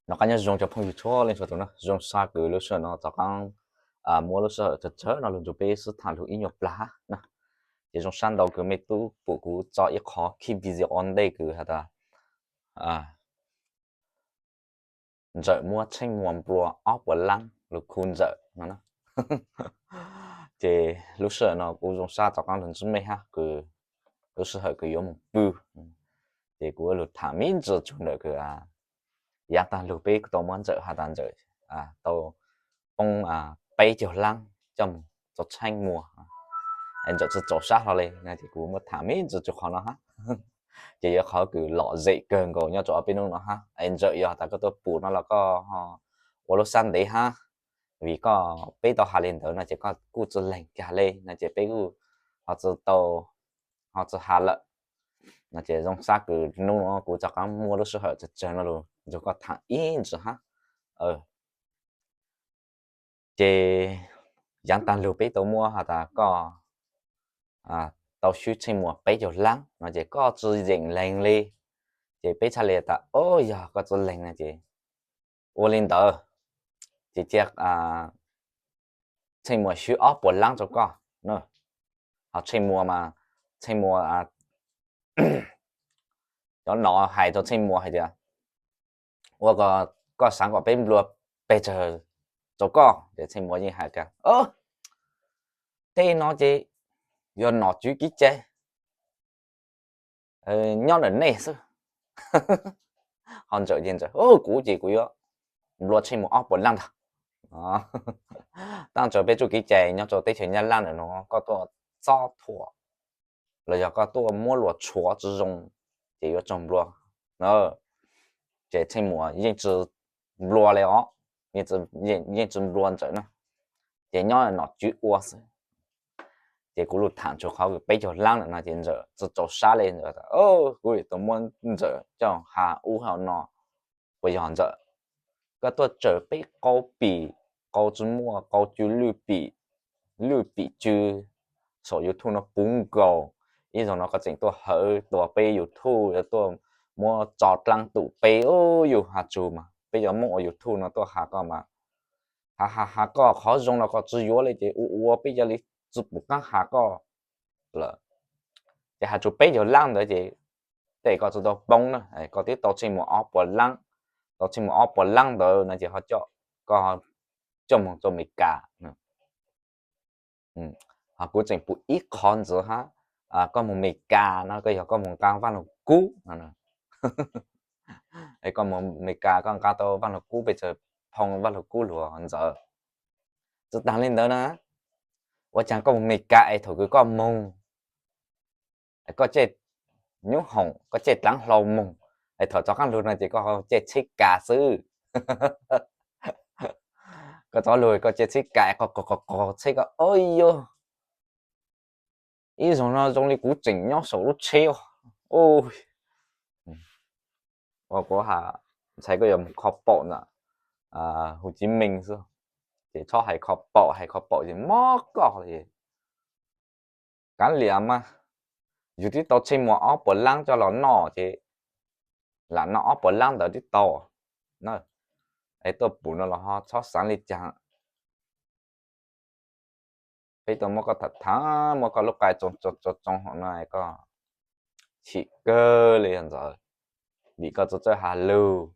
Nov qab nyob zoo cov phooj ywg txhua leej txhua tus na, zoo sab kws lub sij hawm no rov qaab muaj lub sij hawm tsawg tsawg no lug nrug peb sib thaam lug ib nyuag plag hab na. Ces zoo sab ntau kws mej tub pum kuv tso ib qho kib video ua ntej kws has tas Ntxawm muab Tsheej Muas nplua ob puas laab lug khu Ntxawm no na. Ces lub sij hawm no kuv zoo sab rov qaab lug ntsib mej hab kws lub sij hawm kws yuav moog pw, ces kuv lug thaam me ntsis txug ntawm kws yaav taag lug peb tau muab Ntxawm has tas Ntxawm tau poob peb caug laab coj moog rua Tsheej Muas, Ntxawm tsi txaus sab hlo le no ces kuv muab thaam me ntsis txug qhov no hab. Ces yuav qhov kws lom zem kawg nkaus nyob rua ob peb nub no hab. Es Ntxawm yog tas koj tuaj pum no los koj ua lub sab ntev hab, vim koj peb tau has le ntawd no ces koj kuj tsi lees kag le no ces peb kuj ho tsi tau, ho tsi has lawm no ces zoo sab kws nub no kuv rov qaab muaj lub sij hawm tsawg tsawg no lug nrug koj thaam ib ntsis hab. Ces yaav taag lug peb tau muab has tas koj tau swb Tsheej Muas peb caug laab no ces koj tsi yeem lees le. Ces peb txhaj le tas o yog koj tsi lees no ces ua le ntawd ces cia Tsheej Muas swb ob puas laab rua koj. Ho Tsheej Muas mas, Tsheej Muas, cov nom hais rua Tsheej Muas hais tias ua koj xaav kom peb nplua pes tsawg rua koj ces Tsheej Muas yeej hais tias tej no ces yog nom tswv kev cai nyob ntawm nej xwb. Ho Ntxawm ces Ntxawm, kuv ces kuv yuav nplua Tsheej Muas ob puas laab ntag. Taab tsaws peb txuj kev cai nyob rua teb chaws Nyab Laj ntawm no koj tuaj txob thuam los yog koj tuaj muab luas tshuav tsi zoo ces yuav raug nplua. Ces Tsheej Muas yeej tsi nplua le os, yeej tsi nplua Ntxawm na, ces nyob nom tswv ua xwb. Ces kuv lug thaam txug qhov kws peb caug laab lawm no ces Ntxawm tsi txaus sab le, Ntxawm tas kuv tau muab Ntxawm coj has ub has no, puas yog Ntxawm? Koj tuaj tsaws peb qau pim, qau tsi muaj qau cw lwj pim, lwj pim cw saum YouTube no puv nkaus. Ib zaug no koj tseem tuaj hawv tua peb YouTube, yuav tuaj muab tso dlaab tum peb, yug has tsug mas peb cov Moob ua YouTube no tuaj has koj mas has has has koj qhov zoo los koj tsi yuav le ces ua ua peb ca le tsi pum qaab has koj lawm. Ces has tsug peb caug laab ntawd ces tej koj tsi tau poob na, koj twb tau Tsheej Muas ob puas laab, tau Tsheej Muas ob puas laab ntawd no ces ho coj, koj coj moog rua Amelikas. Ho kuv tseem pum ib qho ntxiv hab, koj moog Amelikas no koj yog koj moog nqa Vaaj Lug Kub no, koj moog Amelikas koj nqa tau Vaaj Lug Kub pes tsawg phoo Vaaj Lug Kub lug Ntxawm? Tsi taag le ntawd na, ua caag koj moog Amelikas es thaum kws koj moog koj caij nyoob hoom, koj caij dlaav hlau moog, es thaum rov qaab lug no ces koj caij tsheb kas xwb. Koj rov lug koj caij tsheb kas, qog qog qog qog tsheb koj, o yog ib zaug no zoo li kuv tseem nyob saum lub tsheb os. Ua kuv has, ntshai koj yuav moog kho paum ntawm Hu Ci Mees xwb, ces txhob hais kho paum, hais kho paum ces mob koj li. Kaav liam mas, yug twb tau Tsheej Muas ob puas laab coj los noj ces lam noj ob puas laab ntawd twb tau na. Es tuaj pum no los ho txhob xaav li cas. Peb tuaj muab koj tham tham, muab koj lub qai tsoo tsoo tsoo tsoo hauv no, koj chim kawg li yog Ntxawm, vim koj txawj txawj has lug,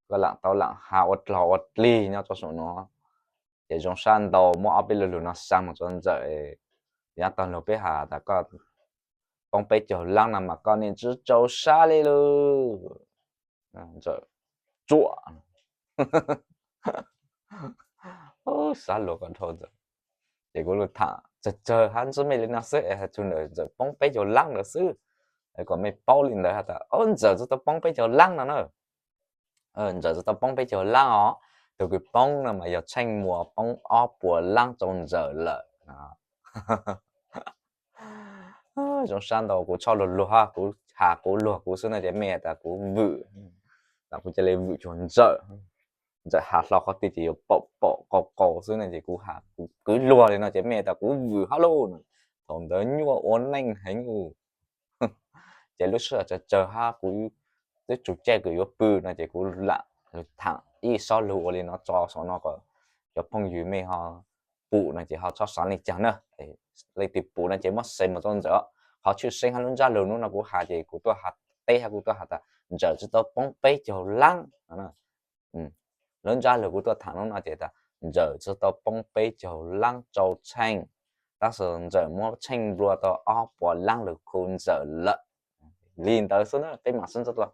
koj laam tau laam has ua dlog ua dlig nyob rua saum no. Ces zoo sab ntau muab ob peb lu lug no xa moog rua Ntxawm, yav taag lug peb has tas koj poob peb caug laab no mas koj niam tsi txaus sab li lug. Ntxawm tsuam sab lug koj dhau Ntxawm. Ces kuv lug tham tsawg tsawg hab ntsib mej li no xwb es has txug ntawm Ntxawm poob peb caug laab ntawd xwb, kom mej paub li ntawd has tas Ntxawm tsi tau poob peb caug laab no na. Ntxawm tsi tau poob peb caug laab os, tug kws poob no mas yog Tsheej Muas poob ob puas laab rua Ntxawm lawm. Zoo sab ntau kuv txhob luag luag hab, kuv has kuv luag kuv xwb no ces mej tas kuv vwm, tas kuv ca le vwm cuag Ntxawm. Ntxawm has hlo qhov twg ces yuav paum paum qau qau xwb no ces kuv has kuv kwv luag li no ces mej tas kuv vwm hab lauj. Thaum ntawd nyuaj ua neej heev. Ces lub sij hawm tsawg tsawg hab kuv twb tsum caij kws yuav pw no ces kuv lam tham ib sob lug ua li no tso saum no kom cov phooj ywg mej ho pum no ces ho txhob xav li cas na. Leej twg pum no ces muab share mus rau Ntxawm. Qhov tshwj xeeb hab lub ntsab lug hnub no kuv has ces kuv tuaj has teb hab kuv tuaj has tas Ntxawm tsi tau poob peb caug laab. Lub ntsab lug kuv tuaj tham hnub no ces tas Ntxawm tsi tau poob peb caug laab rau Tsheej, tab sis Ntxawm muab Tsheej nplua tau ob puas laab lug khu Ntxawm lawm. Li ntawd xwb na, peb mam sib ntsib dlua.